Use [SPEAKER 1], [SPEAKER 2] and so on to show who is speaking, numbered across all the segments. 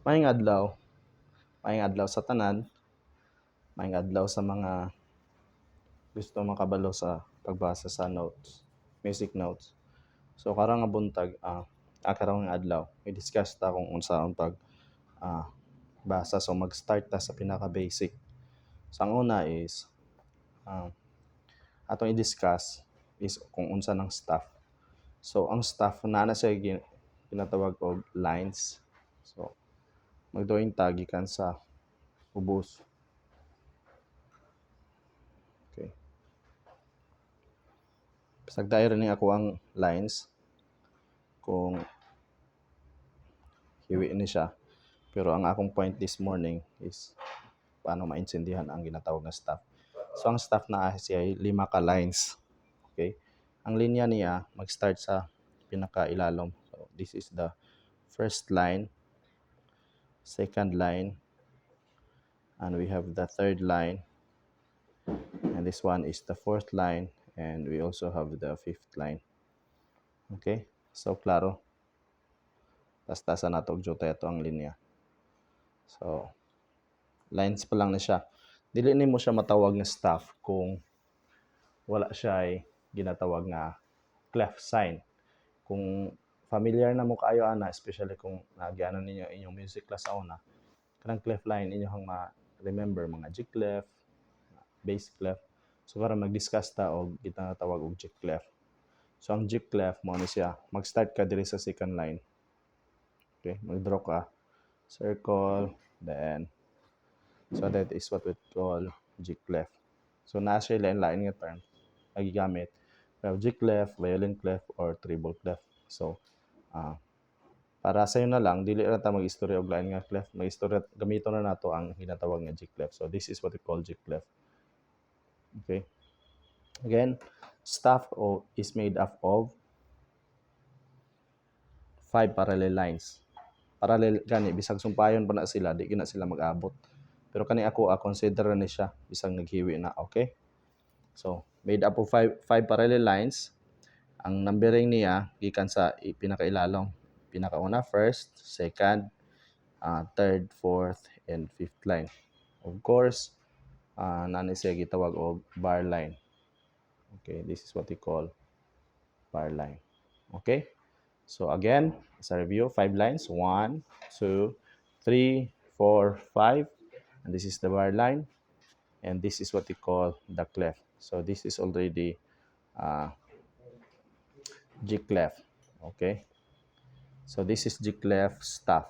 [SPEAKER 1] Maayong adlaw, maayong adlaw sa tanan, maayong adlaw sa mga gusto makabalo sa pagbasa sa notes, music notes. So karang nga buntag, karong nga adlaw, i-discuss ta kung unsaon pag ah, basa. So mag-start ta sa pinaka-basic. So ang una is atong i-discuss is kung unsa ng staff. So ang staff na siya ginatawag og lines. So mag-drawing ta gikan sa ubos. Okay. Pasagdayon rin ako ang lines kung hiwi ni siya. Pero ang akong point this morning is paano maintindihan ang ginatawag na staff. So ang staff na siya ay 5 ka lines. Okay? Ang linya niya mag-start sa pinakailalom. So this is the first line, second line, and we have the third line. And this one is the fourth line, and we also have the fifth line. Okay? So klaro. Tas-tasan nato og jota ito ang linya. So lines pa lang na siya. Dili nimo siya matawag nga staff kung wala siya ay ginatawag nga clef sign. Kung familiar na mo kaayo ana, especially kung nagyanan ninyo inyong music class sa una, kanang clef line inyong ma-remember mga G clef, bass clef. So para mag-discuss ta og ginatawag og G clef. So ang G clef mo ni siya, mag-start ka diri sa second line. Okay, mag-draw ka circle, then so that is what we call G clef. So nasa lain-lain nga term ay gigamit. Pero G clef, violin clef, or treble clef. So para sa na lang, dili ra ta mag-istorya og lain nga clef. Mag-istorya gamito na nato ang ginatawag nga G clef. So this is what we call G clef. Okay. Again, staff is made up of 5 parallel lines. Parallel gani bisag sumpayon pa na sila, di gina sila mag-abot. Pero kani ako consider ni siya bisag naghiwi na, okay? So, made up of 5 parallel lines. Ang numbering niya gikan sa pinakailalom. Pinakauna first, second, third, fourth, and fifth line. Of course, nani siya gitawag og bar line. Okay, this is what we call bar line. Okay? So again, as a review, 5 lines. 1, 2, 3, 4, 5. And this is the bar line. And this is what we call the clef. So this is already G clef. Okay? So this is G clef staff.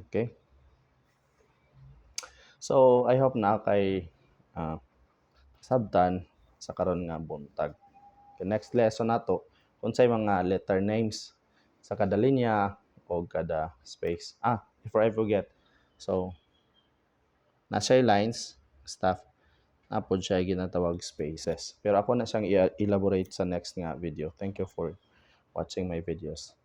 [SPEAKER 1] Okay? So I hope na kay sabtan sa karon nga buntag. The next lesson nato unsay mga letter names sa kada linya o kada space. Before I forget. So nasa lines, staff, napod siya ginatawag spaces. Pero ako na siyang i-elaborate sa next nga video. Thank you for watching my videos.